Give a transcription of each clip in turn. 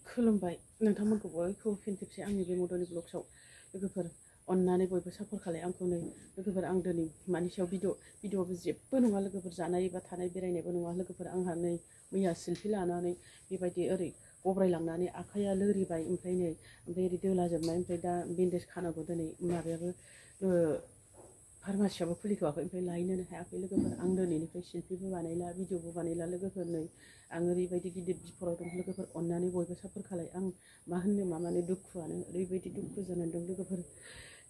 खुलुमबाय नोंथांमोनखौ बयखौबो फिन खेबसे आंनि बे मदनि ब्लग्सआव लोगोफोर अननानै बयबो सापर्ट खालाय आंखौ नै लोगोफोर आं दिनै मानि सायाव भिडिअ'बो जेबो नङा लोगोफोर जानाय बा थानाय बेरायनायबो नङा लोगोफोर आंहा नै मैया सेल्फि लानानै बेबायदि ओरै गब्रायलांनानै आखाइया लोरिबाय ओमफ्राय ओरै दोलाजोबनाय ओमफ्राय दा बेन्डेज खानांगौ दिनै माबायाबो फार्मासियाबो खुलिथ'वाखै ओमफ्राय लायनोनो हायाखै लोगोफोर आं दिनैनिफ्राय सेल्फिबो बानायला भिडिअबो बानायला लोगोफोर नै आं ओरैबायदि गिदिर बिपदआव दं लोगोफोर अननानै बयबो सापर्ट खालाय आं मा होननो मा माने दुखुआनो ओरैबायदि दुखु जानानै दं लोगोफोर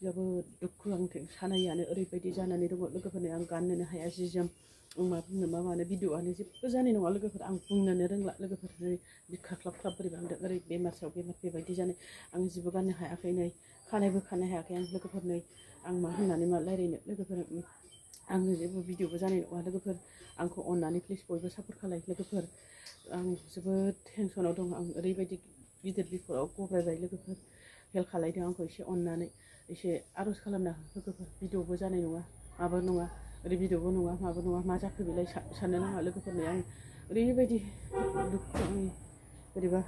जोबोद दुखु आं सानायानो ओरैबायदि जानानै दङ लोगोफोरनो आं गाननोनो हाया जि जोम आं मा बुंनो मा मानो भिडिअआनो जेबो जानाय नङा लोगोफोर आं बुंनोनो रोंला लोगोफोर नै बिखा ख्लाब ख्लाब बोरैबा मोनदों ओरै बेमार सायाव बेमार बेबायदि जानाय आं जेबो गाननो हायाखै नै खानायबो खानो हायाखै आं लोगोफोर नै आं मा होननानै मा रायज्लायनो लोगोफोर आङो जेबो भिडिअबो जानाय नङा लोगोफोर आंखौ अननानै प्लिज बयबो सापर्ट खालाय लोगोफोर आं जोबोद टेनसनाव दं आं ओरैबायदि गिदिर बिपदआव गब्रायबाय लोगोफोर हेल्प खालायदों आंखौ एसे अननानै एसे आर'ज खालामना लोगोफोर भिडिअबो जानाय नङा माबो नङा ओरै भिडिअबो नङा माबो नङा मा जाखो बेलाय साननो नाङा लोगोफोरनो आं ओरैबायदि दुखु आंनि बोरैबा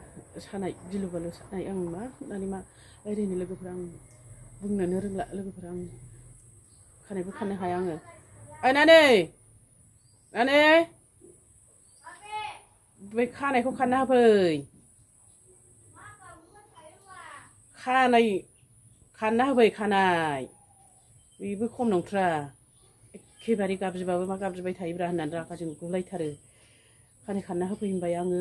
सानाय गिलु बालु सानाय आं मा होननानै मा रायज्लायनो लोगोफोर आं बुंनोनो रोंला लोगोफोर आं खानायबो खानो हाया आङो नानि बे खानायखौ खानना होफै खानना होफै खानाय बेबो खम नंथ्रा एखेबारे गाबज्रिबाबो मा गाबज्रिबाय थायोब्रा होननानै रागाजों गुलायथारो खानना होफै होनबाय आङो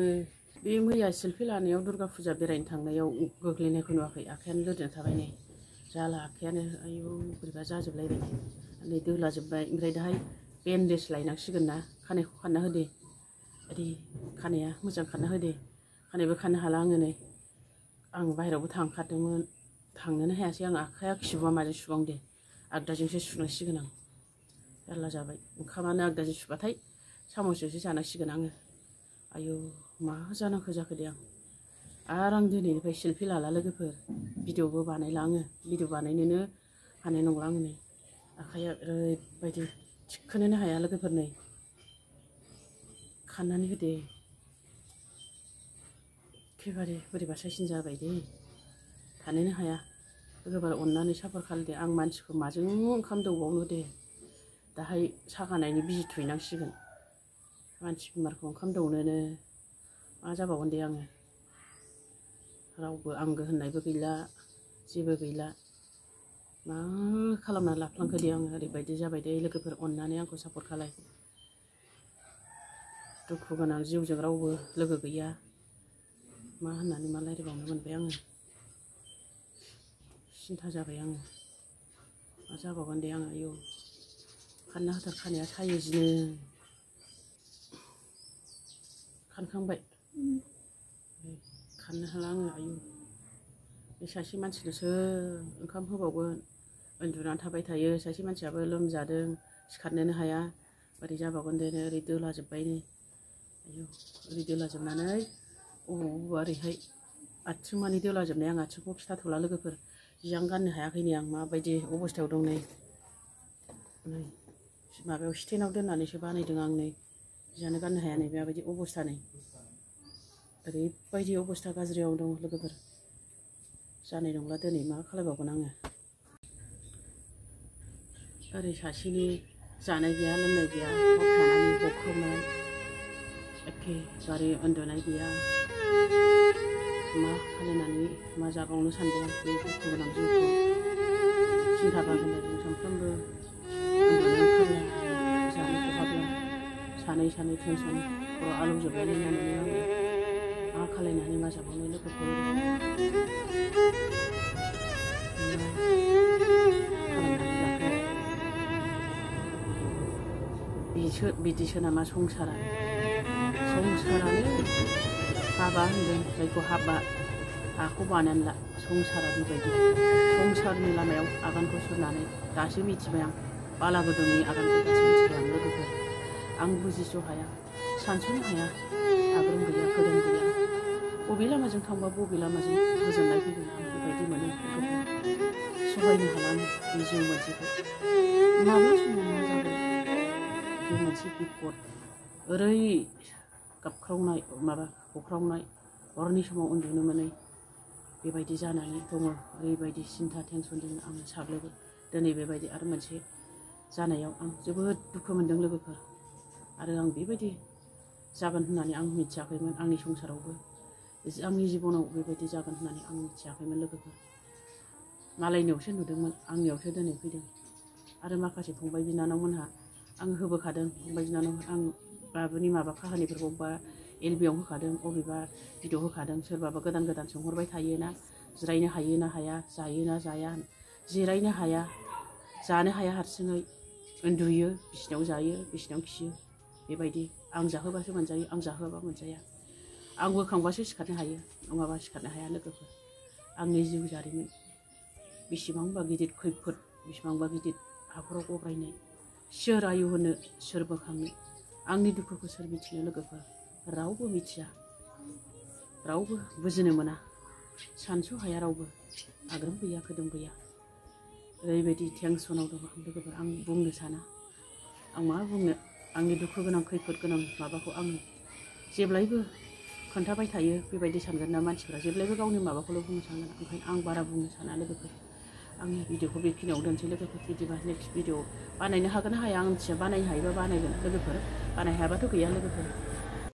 बे मैया सेल्फि लानायाव दुर्गा फुजा बेरायनो थांनायाव गोग्लैनायखौ नुवाखै आखायानो लोरना थाबाय नै जाला आखायानो आयौ बोरैबा जाजोबलायबाय नै दोलाजोबबाय ओमफ्राय दाहाय बेन्डेज लायनांसिगोन ना खानायखौ खानना होदे ओरै खानाया मोजां खानना होदे खानायबो खाननो हाला आङो नै आं बाहेरायावबो थांखादोंमोन थांनोनो हायासै आं आखाइया खिबुआ माजों सुबावनो दे आगदाजोंसो सुनांसिगोन आं जारला जाबाय ओंखामानो आगदाजों सुबाथाय सामसजोंसो जानांसिगोन आङो आयौ मा जानांगौ जाखो दे आरो आं दिनैनिफ्राय सेल्फि लाला लोगोफोर भिडिअबो बानायला आङो भिडिअ बानायनोनो हानाय नंला आङो नै आखाइया ओरैबायदि थिखोनोनो हाया लोगोफोर नै खाननानै होदे एखेबारे बोरैबा साइसिन जाबाय दे थानोनो हाया लोगोफोर अननानै सापर्ट खालामदे आं मानसिखौ माजों ओंखाम दौबावनो दे दाहाय सागानायनि बिजि थुहैनांसिगोन मानसि बेमारखौ ओंखाम दौनोनो मा जाबावगोन दे आङो रावबो आंगो होननायबो गैला जेबो गैला मा खालामना लाफ्लांखो दे आङो ओरैबायदि जाबाय दे लोगोफोर अननानै आंखौ सापर्ट खालाय दुखु गोनां जिउजों रावबो लोगो गैया मा होननानै मा रायज्लायबावनो मोनबाय आङो सिन्था जाबाय आङो मा जाबावगोन दे आङो आयौ खानना होथार खानाया सायो जिनो खानखांबाय खाननो हाला आङो आयौ बे सासे मानसिनोसो ओंखाम होबावगोन उन्दुनानै थाबाय थायो सासे मानसियाबो लोमजादों सिखारनोनो हाया बोरै जाबावगोन दे ओरै दोलाजोब्बाय नै आयौ ओरै दोलाजोबनानै अबावबा ओरैहाय आथिं मानि दोलाजोबनाय आं आथिंखौ खिथाथ'ला लोगोफोर जियां गाननो हायाखै नै आं माबायदि अबस्थायाव दं नै माबायाव स्टेनाव दोननानैसो बानायदों आं नै जियानो गाननो हाया नै बेबायदि अबस्था नै ओरैबायदि अबस्था गाज्रियाव दं लोगोफोर जानाय नंला दिनै मा खालामबावगोन आङो ओरै सासेनि जानाय गैया लोंनाय गैया हर थानानै बख्रावनाय एखेबारे उन्दुनाय गैया मा खालायनानै मा जाबावनो सानदों बे दुखु गोनां जिउखौ सिन्था भाबनाजों सानफ्रोमबो उन्दुनो ओंखारला जानो खहाबला सानै टेनसन खर' आलौजोबलायलायनानै आङो मा खालायनानै मा जाबावनो लोगोफोर बिदिसो नामा संसारानो हाबा होनदों जायखौ हाखौ बानायनानै ला संसारा बेबायदि संसारनि लामायाव आगानखौ सुरनानै दासो मिथिबाय आं बालागुदुंनि आगानखौ दासो मिथिबाय आं लोगोफोर आं बुजिस' हाया सानस'नो हाया आग्रोम गैया खोरोम गैया बबे लामाजों थांबा बबे लामाजों गोजोननाय फैगोन आं बेबायदि मोनो लोगोफोर सहायनो हाला आं बे जिउ मोनसेखौ माब्ला समाव मा जागोन बे मोनसे बिपद ओरै गाबख्रावनाय माबा हख्रावनाय हरनि समाव उन्दुनो मोनै बेबायदि जानानै दङ। ओरैबायदि सिन्था टेनसनजों आङो साग्लोबो दिनै बेबायदि आरो मोनसे जानायाव आं जोबोद दुखु मोनदों लोगोफोर। आरो आं बेबायदि जागोन होननानै आं मिथियाखैमोन। आंनि संसारावबो आंनि जिबनाव बेबायदि जागोन होननानै आं मिथियाखैमोन लोगोफोर। मालायनियावसो नुदोंमोन, आंनियावसो दिनै फैदों। आरो माखासे फंबाय बिनानावमोनहा आं होबोखादों। फंबाय बिनानाव आं बाबुनि माबा काहानिफोरखौ बा एलबियाव होखादों, अबेबा भिडिअ होखादों। सोरबाबा गोदान गोदान सोंहरबाय थायोना, जिरायनो हायो ना हाया, जायो ना जाया, जिरायनो हाया, जानो हाया हारसिङै, उन्दुयो, बिसिनायाव जायो, बिसिनायाव खियो, बेबायदि। आं जाहोबासो मोनजायो, आं जाहोआबा मोनजाया। आं बोखांबासो सिखारनो हायो, नङाबा सिखारनो हाया लोगोफोर। आंनि जिउ जारिमिन बेसेबांबा गिदिर खैफोद, बेसेबांबा गिदिर हाखराव गब्रायनाय। सोर आयु होनो, सोर बोखांनो, आंनि दुखुखौ सोर मिथिनो लोगोफोर? रावबो मिथिया, रावबो बुजिनो मोना, सानस' हाया रावबो। आग्रोम गैया खोदोम गैया, ओरैबायदि टेनसनाव दङ लोगोफोर। आं बुंनो साना, आं मा बुंनो। आंनि दुखु गोनां खैफोद गोनां माबाखौ आं जेब्लायबो खोन्थाबाय थायो बेबायदि सानगोन ना मानसिफ्रा। जेब्लायबो गावनि माबाखौल' बुंनो सानगोन। ओंखायनो आं बारा बुंनो साना लोगोफोर। आंनि भिडिअखौ बेखिनियाव दोनसै लोगोफोर। बिदिबा नेक्स्ट भिडिअ बानायनो हागोन ना हाया आं मिथिया। बानायनो हायोबा बानायगोन लोगोफोर, बानाय हायाबाथ' गैया लोगोफोर।